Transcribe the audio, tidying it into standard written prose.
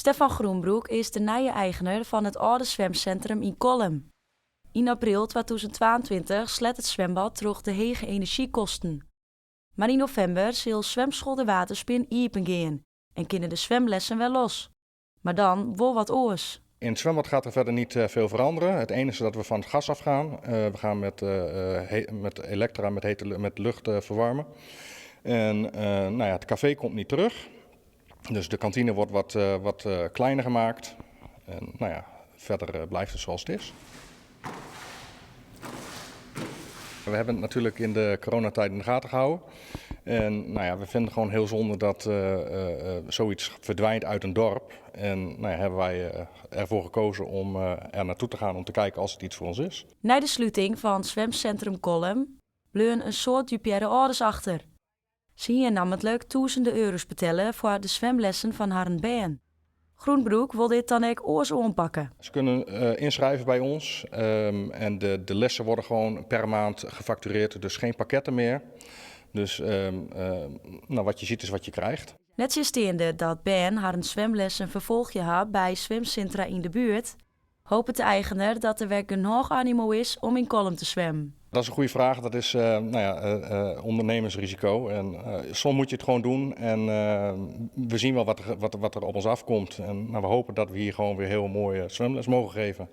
Stefan Groenbroek is de nije eigener fan it âlde swimsintrum yn Kollum. Yn april 2022 slet it swimbad troch de hege enerzjykosten. Mar yn novimber sil Zwemschool De Waterspin iepen gean en kinne de swimlessen wer los. Mar dan wol wat oars. In het zwembad gaat er verder niet veel veranderen. Het enige is dat we van het gas afgaan. We gaan met elektra, met, hete, met lucht verwarmen. En nou ja, het café komt niet terug. Dus de kantine wordt wat kleiner gemaakt. En nou ja, verder blijft het zoals het is. We hebben het natuurlijk in de coronatijd in de gaten gehouden. En nou ja, we vinden het gewoon heel zonde dat zoiets verdwijnt uit een dorp. En nou ja, hebben wij ervoor gekozen om er naartoe te gaan om te kijken als het iets voor ons is. Nei de sluting fan swimsintrum Kollum bleaun in soad dupearre âlders achter. Se hiene nammentlik tûzenen euro's betelle foar de swimlessen fan harren bern. Groenbroek wol dit dan ek oars oanpakke. Ze kunnen inschrijven bij ons en de lessen worden gewoon per maand gefactureerd, dus geen pakketten meer. Dus nou, wat je ziet is wat je krijgt. Nettsjinsteande dat bern harren swimlessen ferfolgje ha by swimsintra yn de buert, hopet de eigener dat der wer genôch animo is om yn Kollum te swimmen. Dat is een goede vraag. Dat is nou ja, ondernemersrisico. En soms moet je het gewoon doen. En we zien wel wat er op ons afkomt. En nou, we hopen dat we hier gewoon weer heel mooie zwemles mogen geven.